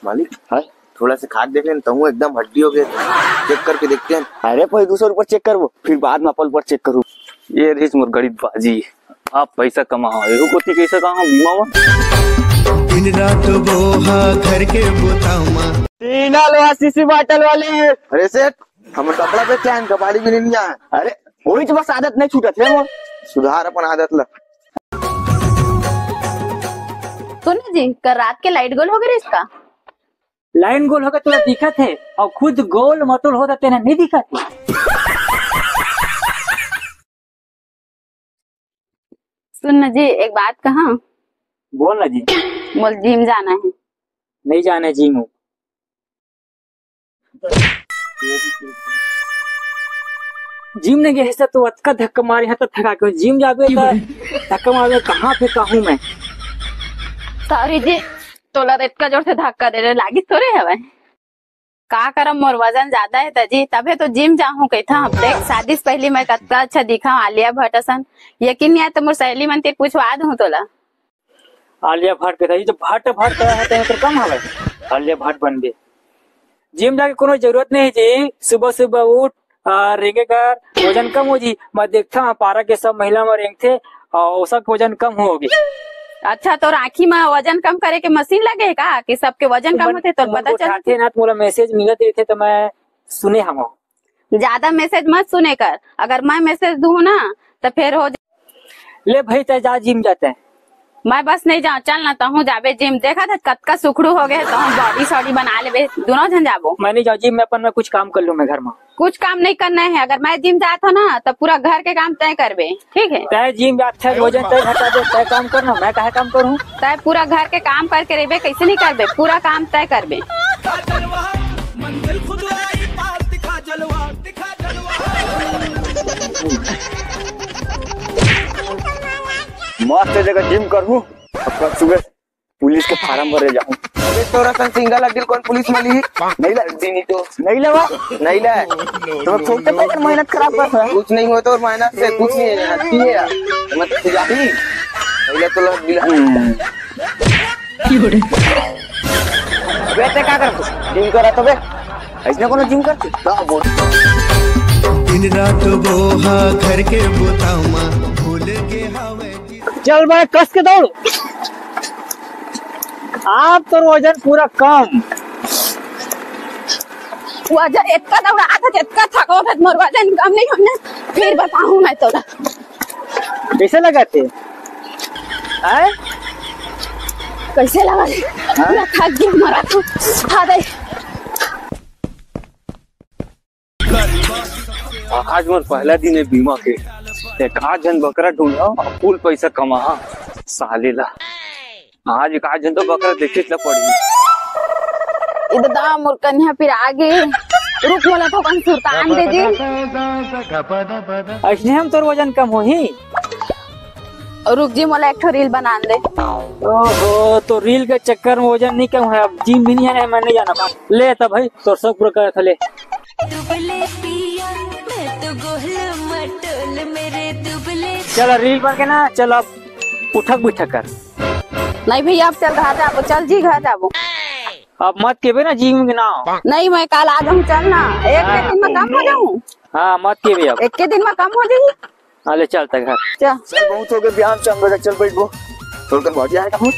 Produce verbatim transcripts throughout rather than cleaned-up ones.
मालिक, हाँ? थोड़ा से खा के देख लेन, तहूँ एकदम हड्डी हो गए। चेक करके देखते हैं। अरे, पहले दूसर ऊपर चेक करबो, फिर बाद में अपन ऊपर चेक करूँ। ये रहिस मोर गणित बाजी। आप पैसा कमाओ, एहू कोती कैसे कहा बीमा में? दिन रात वो हा घर के बुता मा। तीना लोहा शीशी बाटल वाले। अरे सेठ, हम कपड़ा बेच के आए, कबाड़ी भी नहीं लिया है। अरे, वही तो बस आदत नहीं छूटत है वो। सुधार अपन आदत ला। सुन जी, कल रात के लाइट गोल हो गए इसका। लाइन गोल होके तोला दिखत हे, अउ खुद गोल मटोल होता तेने नहीं दिखत हे। सुन न जी, एक बात कहा। बोल ना जी। मोल जिम जाना है। नहीं जाना जिम। जिम नहीं गए तो अतका धक्का मारे हैं तो थका के जिम जाबे तो धक्का मारे कहाँ पे कहूँ मैं। सॉरी जी, तोला तो इतना जोर से धक्का दे रहे, लागी थोड़े हवे। का करम, मोर वजन ज्यादा है त जी, तभे तो जिम जाहूं कहता हूं। देख, शादी से पहले मैं कतका अच्छा दिखा हूं, आलिया भट्ट असन। यकीन नहीं आए तो मोर सहेली मन से पूछवा दूं तोला। आलिया भट्ट के त, ये तो भट्ट भट्ट करा है, तेरे तो कम हवे। आलिया भट्ट बन गए। जिम जाके कोनो जरूरत नहीं जी, सुबह सुबह उठ, आ, रेंगे कर, वजन कम हो जी। मैं देखता हूँ, पारा के सब महिला मन रेंगथे, और सबके वजन कम होगे। अच्छा, तोर आँखी में वजन कम करे के मशीन लगे हे का, कि सबके वजन कम होथे, तोर पता चलथे? ना, तो मोला मैसेज मिलत रहिथे, तो मैं सुने हूँ। ज्यादा मैसेज मत सुने कर, अगर मैं मैसेज दूँ ना, तो फिर हो जा- ले भाई, तय जा, जिम जाते हैं। मैं बस नहीं जाऊँ, चल ना, तहूँ जाबे जिम। देखा था कतका सुखड़ू हो गए, तहूँ बॉडी सॉडी बना लेबे, दोनों झन जाबो। मैं नहीं जाऊँ जिम, मैं अपन में कुछ काम कर लूँ मैं घर में। कुछ काम नहीं करना है, अगर मैं जिम जात हूँ ना, तो पूरा घर के काम तय करबे, ठीक है? तय जिम जात है, वजन तय घटा दे, तय काम करना, मैं काहे काम करूँ? तय पूरा घर के काम करके रेबे, कैसे नहीं करबे? पूरा काम तय करबे। मस्त जगह जिम करहूँ, अब कल सुबह पुलिस के फार्म भरे जाहूँ। अबे तोरा सन सिंगल हड्डी कौन पुलिस में ली? नहीं ला, दी नहीं तो। नहीं लेवा? नहीं ले। तो मैं फोकट में कर मेहनत खराब कर रहा। कुछ नहीं होता और मेहनत से कुछ नहीं है, हड्डी है यार। मैं तो जाती। पहले तो लग दिला। अबे ते का कर? जिम करा तो बे। ऐसने कोनो जिम करते? ना बोल। दिन रात वो हा घर के बुता मा भूल के हवे। चल भाई, कस के दौड़। आप तो वजन पूरा कम। वजन इतना दौड़ा था, इतना थका था, मोर वजन कम नहीं होना। फिर बताऊँ मैं तोला। कैसे लगा थे? हैं? कैसे लगा थे? हाँ? मैं थक गया, मरा था। हाँ दे। आज मोर पहला दिन है बीमा के। एक आध झन बकरा ढूंढा और फुल पैसा कमा साले ला। आज एक आध झन तो बकरा देखे ला पड़ी। इधर दा मोर कन्या फिर आगे। रुक, मोला थोकन सुरतान दे दे। ऐसने हम तोर वजन कम होही। रुक जी, मोला एक ठो रील बनान दे। ओहो, तो रील के चक्कर में वजन नहीं कम है, अब जिम भी नहीं आना है, मैं नहीं जाना। ले तब भाई, तोर सब पूरा करत हले। दुबले पिया, मैं तो गोल मटोल मेरे दुबले। चल रील बन के ना, चल अब उठक बैठक कर। नहीं भैया, अब चल घर जाबो, चल जी घर जाबो। अब मत केबे ना जिम के नाम। नहीं, मैं कल आ जाऊँ, चल ना, एक के दिन में कम हो जाऊँ। हाँ, मत केबे अब। एक के दिन में कम हो जाही। हाँ, ले चल तक घर। चल। चल, बहुत हो गए बयान, चल बेटा, चल बैठ गो। तोर कन बॉडी आएगा बहुत।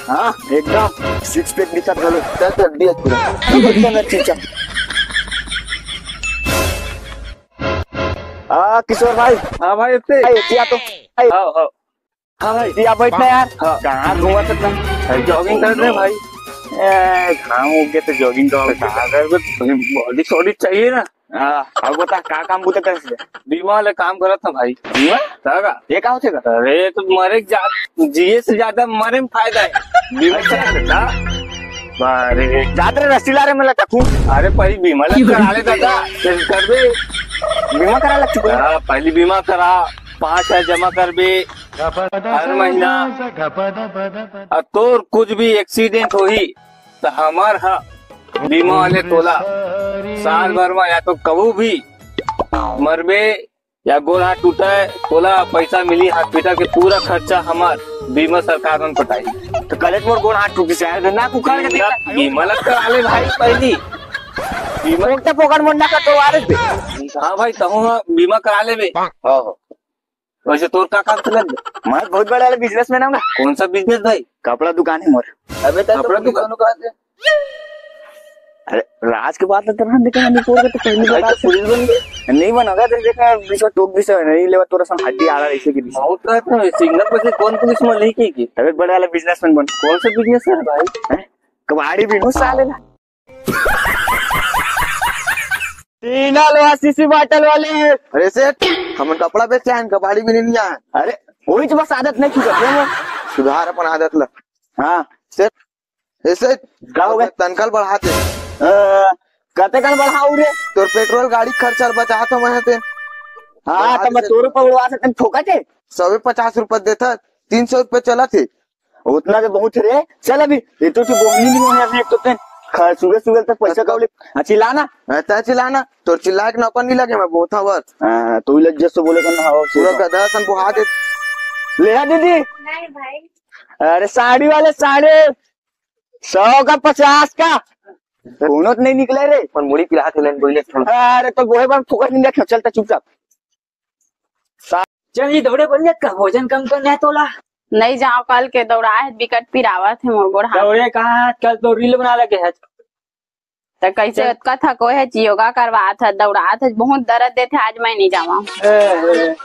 हाँ, एकदम सिक्स पैक दिखत घलो। चल, चल, दिया पूरा। एकदम अच्छी, चल। हाँ, किशोर भाई। हाँ भाई, इतने। भाई, किया तो। आओ, आओ। हाँ भाई। या बैठ ना यार। हाँ। कहाँ घूमत हस? अरे, जॉगिंग कर रहे भाई। ए, घाम उग गया तो जॉगिंग का, कहाँ कर बे? बॉडी सॉडी चाहिए ना। हाँ, अब बता, का काम बूता करे से? बीमा वाले काम करत ना भाई। बीमा? का का? ये का होथे का? अरे, तो मरे जा-, जिए से ज्यादा मरे में फायदा है। बीमा करा लेता। अरे, जात रे रस्सी ला रे, मैं लटकूं। अरे, पहले बीमा लग करा ले दादा, फिर करबे। बीमा करा लग चुका है। हाँ, पहले बीमा करा, पाँच हजार जमा करबे। हर महीना। अउ तोर कुछ भी एक्सीडेंट होही, त हमर ह बीमा वाले तोला साल भर म या तो कभू भी मरबे या गोड़ हाथ टूटे, तोला पैसा मिली, हॉस्पिटल के पूरा खर्चा हमर। बीमा सरकार मन पटाही। त कलेच मोर गोड़ हाथ टूटिस यार, नाक उखाड़ के देख। बीमा ला करा ले भाई पहिली। बीमा फोकट फोकट मोर नाक कटवा दे। हाँ भाई, तहूँ हा बीमा करा लेबे। हाँ, हाँ। वैसे तोर का काम चलत हे? मैं बहुत बड़ा वाला businessman हूँ। कौन सा business भाई? कपड़ा दुकान हे मोर। अबे त कपड़ा दुकान का हे? अरे, राज के बात तो रहने दे, कहानी तोर के तो पहली भाई बार तो पुलिस बन गए। नहीं बना, अगर देखा, बीच में टोक भी से नहीं लेवा, तोरा सन हड्डी आड़ा ऐसे की। बहुत कहता है, सिग्नल पे से कौन पुलिस में लेके की? तबे बड़े वाला businessman बन। कौन सा business है भाई? हैं? कबाड़ी भी नु साले ना। टीना लोहा शीशी बाटल वाले। अरे सेठ, हमन कपड़ा बेचे आन, कबाड़ी भी नहीं आन। अरे, वही तो बस आदत नहीं छूटत हे मोर। सुधार अपन आदत ला। हाँ। सेठ, ए सेठ, का हो गए? तनखा ल बढ़ा दे। अ, कते कन बढ़ाऊ रे? तोर पेट्रोल गाड़ी खर्चा ल बचा तो मैं ते। हाँ, बढ़ा तो दे मैं सेठ। तोर ऊपर उड़वा से तन ठोका थे। सौ पचास रुपये देता, तीन सौ रुपये चला थे। उतना तो बहुत रे। चल अभी, ये तो बोहनी नहीं है अभी, एक तो तें खा-, सुबह सुबह तक पैसा कौड़ी। हाँ, चिल्लाना। हाँ, तैं चिल्लाना, तोर चिल्लाए के नौकर नहीं लगे, मैं बहुत हवत। हाँ, तू लज्जे से बोले करना हो, पूरा गधा सन बुहा दे। ले आ दीदी। नहीं भाई। अरे साड़ी वाले साड़ी, सौ का, पचास का, कोनो तो नहीं निकले रे। पर मुड़ी पिला के लेन बोले थोड़ा। अरे तो बोहे बार फोकट नहीं देखा, चलता चुपचाप। चल, ये दौड़े बन जात का, वजन कम करना है तोला। नहीं जाओ, कल के दौड़ा है, बिकट पिरावत है मोर गोड़ हाथ। दौड़े कहाँ, कल तो reel बना लगे है। तो कैसे अतका थको है, योगा करवात है, दौड़ात है, बहुत दर्द देते, आज मैं नहीं जावा। ए, ए।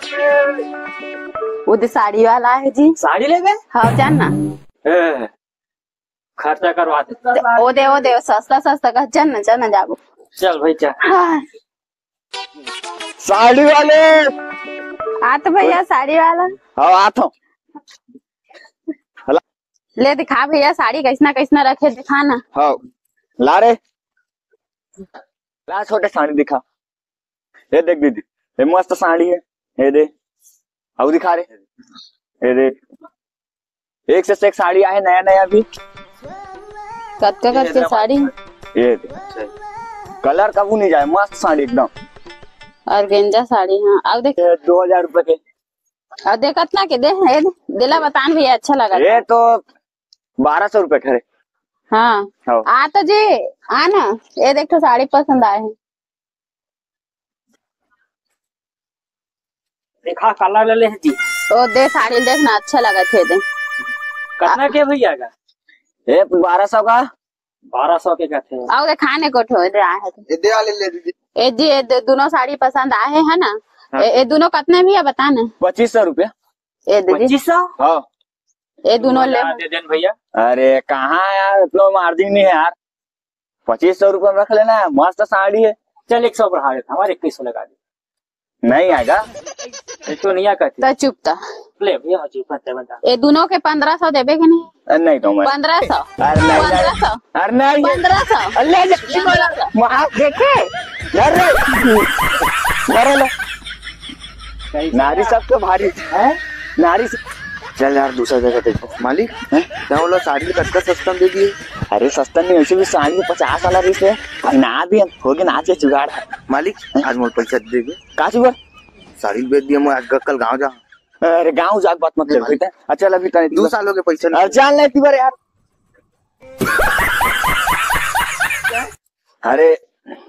वो दे साड़ी वाला है जी। साड़ी लेबे? हाँ, जान ना। ए, खर्चा करवा दे। ओ दे, ओ दे, सस्ता सस्ता का, चल ना, चल ना जाबो। चल भाई, चल। हाँ। साड़ी वाले। आ तो भैया, साड़ी वाला। हाँ, आ तो। ले दिखा भैया, साड़ी कैसना कैसना रखे, दिखा ना। हाँ, ला रे। ला छोटे साड़ी दिखा। ये देख दीदी, ये मस्त साड़ी है। ये दे, अउ दिखा रे। ये दे, एक से एक साड़ी आहे, नया नया भी। कतका कतका साड़ी? ये दे, कलर कभू नहीं जाए, मस्त साड़ी एकदम। ऑर्गेंजा साड़ी, हाँ। अउ देख, ये दो हजार रुपए के। अउ देख, कतना के दे, ये दे, दिला बतान भैया, अच्छा लगा ये था। तो बारह सौ रुपए के हरे। हाँ। हाँ। आ तो जी, आ ना, ये देख तो साड़ी पसंद आए है। देखा, काला ले ले जी। ओ दे, साड़ी देख ना, अच्छा लगा थे दे। कितना के भैया का? ये बारह सौ का। बारह सौ के का थे? आओ दे, खाने को ठो दे आए है। ये दे आ ले, ले दीदी। ए जी, ये दे, दोनों साड़ी पसंद आए है ना? हाँ। ए, ए दोनों कितने भी है, बता ना। पच्चीस सौ रुपया। ए दे जी। पच्चीस सौ? हाँ। ए दोनों ले। दे देन भैया। अरे कहाँ यार, इतना मार्जिन नहीं है यार। पच्चीस सौ रुपये में रख लेना है, मस्त साड़ी है। चल, एक सौ बढ़ा देता हूँ, और इक्कीस सौ लगा दे। नहीं आएगा। ये तो नहीं आ कहती। तो चुप था। ले भैया, मैं चुप करते बता। ये दोनों के पन्द्रह सौ देबे के नहीं? अरे नहीं तो मैं। पन्द्रह सौ। अरे नहीं, पन्द्रह सौ। अरे नहीं। पन्द्रह सौ। अरे ले जा। पन्द्रह सौ। वहाँ देखे। अरे। अरे लो। नारी सब तो भारी है। नारी से चल यार, दूसरा जगह देखो। मालिक, हैं? क्या बोला, साड़ी कतका सस्ता में दे दिए? अरे सस्ता नहीं, वैसे भी साड़ी पचास वाला रेट है। ना भी होगे ना, आज जुगाड़ है। मालिक, हैं? आज मोर पैसा दे दे। का जुगाड़? साड़ी बेच दिया मैं, आज कल गाँव जा। अरे गाँव जाके बात मत कर मालिक। बेटा। अच्छा, अभी तने दो साल हो गए पैसा नहीं। अरे जान ले तू यार। अरे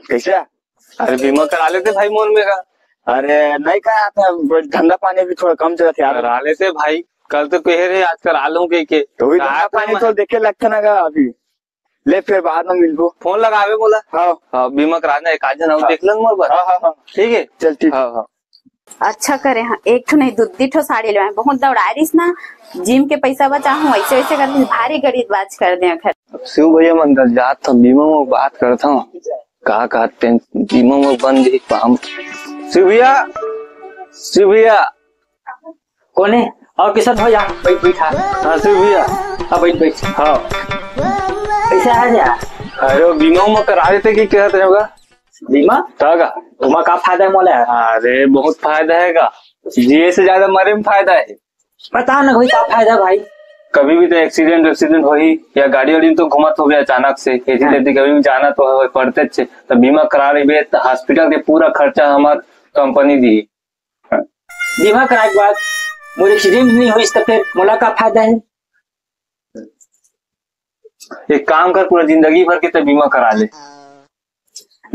कैसे? अरे बीमा करा लेते भाई मोर मेर का। अरे नहीं करा था, धंधा पानी भी थोड़ा कम चलत हे यार। करा लेते भाई, कल तो कहे रहे आज करा लूं कह के। तो भी धंधा पानी तो देखे लगता ना गा अभी। ले फिर बाद में मिलबो। फोन लगावे बोला। हाँ। हाँ, बीमा करा दे, एक आध झन अउ देख लेन मोर बर। हाँ, हाँ, हाँ। ठीक है? चल ठीक। हाँ, हाँ। अच्छा करे हाँ, एक ठो नहीं, दू दी ठो साड़ी लेवाए, बहुत दौड़ाए रहिस ना, जिम के पैसा बचा हूँ, ऐसे वैसे करके भारी गरीब बाज कर दे आखिर। अब शिव भैया मन घर जात था, बीमा में बात करता हूँ, का कहते हैं, बीमा में बंद ही काम। शिव भैया, शिव भैया। कौन है? और किशन भैया, बैठ, बैठ, हाँ। हाँ, शिव भैया। हाँ, बैठ, बैठ। हाँ। कैसे आ गया? अरे, वो बीमा उमा करा देते कि क्या कहते हैं होगा? बीमा? का का? ओमा का फायदा है मोला? अरे, बहुत फायदा है का। जिए से ज्यादा मरे में फायदा है। पता ना कोई का फायदा भाई। कभी भी तो एक्सीडेंट, एक्सीडेंट होही या गाड़ी वाड़ी में तो घूमत होबे अचानक से, ऐसी हाँ। तैसी कभी भी जाना तो है, पड़ते छे, तो बीमा करा लेबे, तो हॉस्पिटल के पूरा खर्चा हमार कंपनी दी। बीमा कराए के बाद मोर एक्सीडेंट नहीं होइस त फिर मोला का फायदा है? एक काम कर, पूरा जिंदगी भर के तो बीमा करा ले।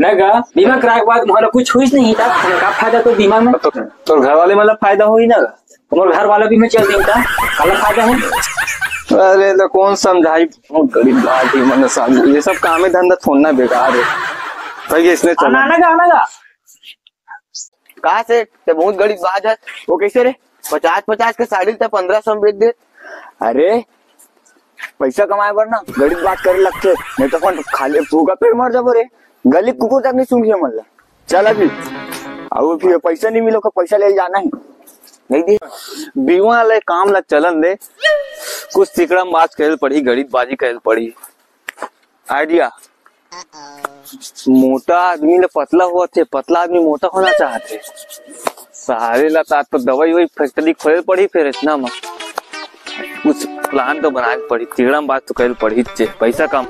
न गा, बीमा कराए के बाद मोला कुछ होइस नहीं त मोला का फायदा तो बीमा में? तो तोर घर वाले मतलब फायदा होही ना गा? मोर घर वाला बीमा चल देही त काला फायदा है? अरे तो कौन समझाही, बहुत गरीब बात है, मन साहब, ये सब काम है, धंधा छोड़ना बेकार है। कहिए इसने चला। आना, आना गा, आना गा। कहा से ते बहुत गरीब बात है, वो कैसे रे? पचास पचास के साड़ी ते पंद्रह सौ में बेच दे। अरे, पैसा कमाए बर ना गरीब बात करे लगथे, नहीं तो अपन खाली भूखा पेट मर जाबो रे। गली कुकुर तक नहीं सूंघी हमन ला। चल अभी, अउ फिर पैसा नहीं मिलो, का पैसा ले जाना है, नहीं दे। बीमा ले काम ला चलन दे, कुछ तिकड़म बाज कहल पड़ी, गरीब बाजी कहल पड़ी। आइडिया, मोटा आदमी ले पतला होवत हे, पतला आदमी मोटा होना चाहत हे। सारे ला तात तो दवाई वही फैक्ट्री खोले पड़ी, फिर इतना म कुछ प्लान तो बनाए पड़ी, तिकड़म बात तो करे पड़ी, चे पैसा कम।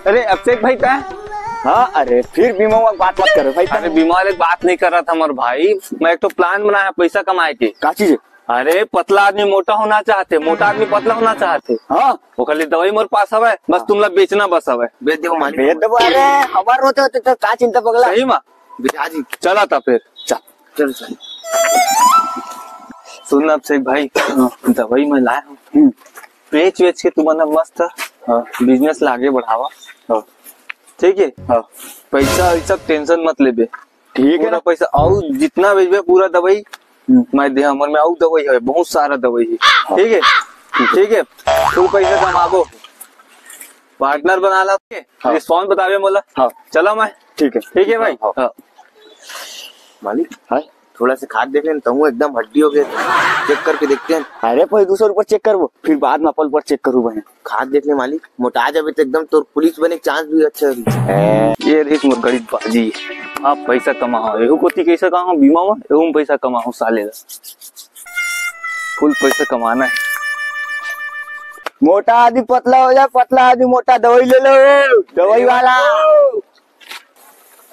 अरे अभिषेक भाई, तैं? हाँ, अरे फिर बीमा वाला बात मत करे भाई। अरे बीमा वाले बात नहीं कर रहा था हमारे भाई, मैं एक तो प्लान बनाया पैसा कमाए के। का चीज? अरे पतला आदमी मोटा होना चाहते, मोटा आदमी पतला होना चाहते। हाँ। ओकर लिए दवाई मोर पास हवय, बस तुमला बेचना बस हवय। बेच देबो मालिक। बेच देबो, अरे हमार रोते होते तो का चिंता पगला। सही मा? बेचा जी। चला था फिर। चल। चल, चल। सुन ना अभिषेक भाई, दवाई मैं लाया हूँ। हम्म। बेच बेच के तुमन ह मस्त, हाँ। बिजनेस ला आगे बढ़ावा। हाँ। ठीक है? हाँ। पैसा वैसा टेंशन मत लेबे। ठीक है पूरा ना? पैसा अउ जितना बेचबे पूरा दवाई हम्म। मैं दे, हमर में अउ दवाई है, बहुत सारा दवाई है। हाँ। ठीक है? ठीक है? तू पैसा कमाबो, पार्टनर बना ला। हाँ। रिस्पॉन्स बताबे मोला। हाँ। चला मैं। ठीक है। ठीक है भाई? हाँ। हाँ। मालिक, हाँ? थोड़ा सा खा के देख लेन, तहूँ एकदम हड्डी हो गए। चेक करके देखते हैं। अरे, पहले दूसरा ऊपर चेक करबो, फिर बाद में अपन ऊपर चेक करू बहन। खा के देख ले मालिक, मोटा जाबे तो एकदम तोर पुलिस बने के चांस भी अच्छा है। ये रही तुम्हारी गरीब बाजी। आप पैसा कमाओ, एहू कोती कैसे कमाओ, बीमा में, एहू में पैसा कमाओ साले ला। फुल पैसा कमाना है। मोटा आदमी पतला हो जाए, पतला आदमी मोटा, दवाई ले लो, दवाई वाला।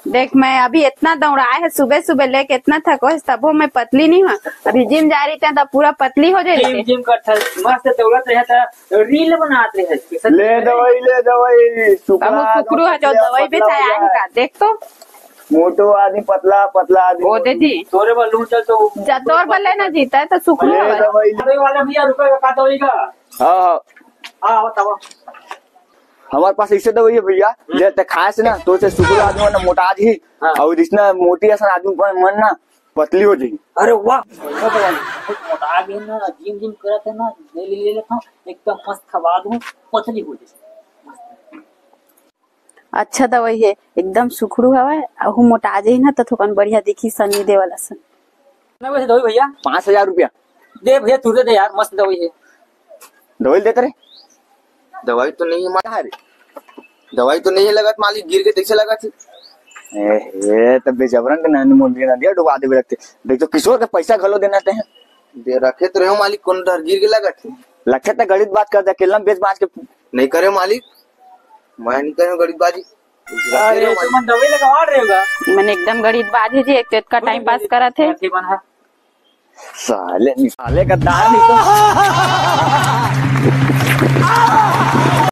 देख, मैं अभी इतना दौड़ाए है सुबह सुबह लेके, इतना थको है, तबो मैं पतली नहीं हूँ। अभी जिम जा रही थी तो पूरा पतली हो जाए जिम, रहते। जिम करत हस, मस्त दौड़त रहे त रील बनात रहे हस। ले दवाई, ले दवाई, सुकरा अब वो सुकरू है जो दवाई बेचाया है का, देख तो। मोटो आदमी पतला, पतला आदमी। ओ दे जी। तोरे बर लूं चल तो। जा, तोर बर लेना जीता है तो सुकरू ले है। दवाई। अरे वाला भैया, रुपए का दवाई का? हाँ, हाँ। हाँ, बताओ। हमारे पास ऐसे दवाई है भैया, हम्म। जे ते खाए से ना, तो से सुकरू आदमी ना मोटा जी, हाँ। और जितना मोटी असन आदमी मन, मन ना पतली हो जाएगी। अरे वाह, बढ़िया दवाई। बहुत मोटा आदमी ना, जिम जिम करत है ना, ले, ले, ले लेता हूँ, एकदम मस्त खवा दूँ, पतली हो जाए। अच्छा दवाई है, एकदम सुखरू हवा, अहू मोटा जाही ना, तो थोकन बढ़िया दिखी सनी देवल असन। ना वैसे दवाई भैया? पाँच हजार रुपया। दे भैया, तू दे दे यार, मस्त दवाई है। दवाई देते रे। दवाई तो नहीं है मालिक। दवाई तो नहीं है लगत मालिक, गिर के कैसे लगत है? ए, ए, तब बेजबरन के नानी मोर लिए ना दिया, डुबा देबे लगथे। देख तो किशोर के पैसा घलो देना ते हैं। दे रखे तो रहे हो मालिक, कौन डर गिर के लगत है? लगथे त गणित बात कर दे, अकेला बेच बांच के। नहीं करे मालिक, मैं नहीं करे गणित बाजी। अरे, तुमन दवाई लगवा रहे होगा। मन एकदम गणित बाजी जी, एक तो इतना टाइम पास करत है। साले, साले का दाल नहीं तो।